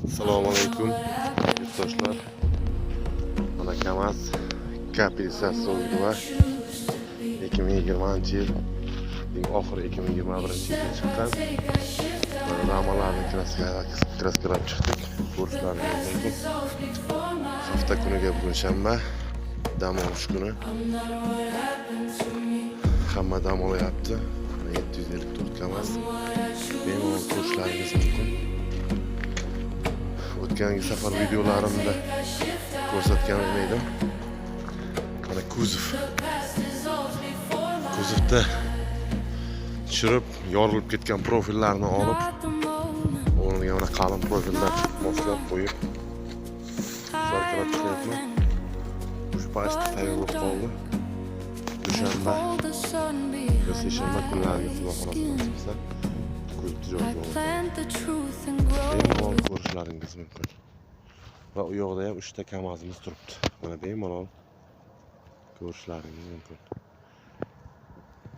Assalomu alaykum, yurtdoshlar. Mana KAMAZ K52, 2020 yil oxiri, 2021 yilda chiqqan. Mana ramalarni kraskalab chiqdik. Ko'rishlaringiz mumkin. Hafta kuniga, bugun shanba, dam olish kuni. Hamma dam olyapti. Mana 754 KAMAZ. Bemalol ko'rishlaringiz mumkin. O'tgangi safar videolarimda ko'rsatgan edim. Mana kuzov. Kuzovda tushirib, yorilib ketgan profillarni olib, o'rniga mana qalin profillar moslab qo'yib, сварка lab chiqyapman. Shu paytda tayyor bo'lib qoldi. Dushanba va seshanba kunlariga, Xudo xohlasa, nasib qilsa, kuzovni joyiga olib, bemalol ko'rishlaringiz mumkin. Va u yoqda ham uchta KAMAZimiz turibdi. Mana bemalol ko'rishlaringiz mumkin.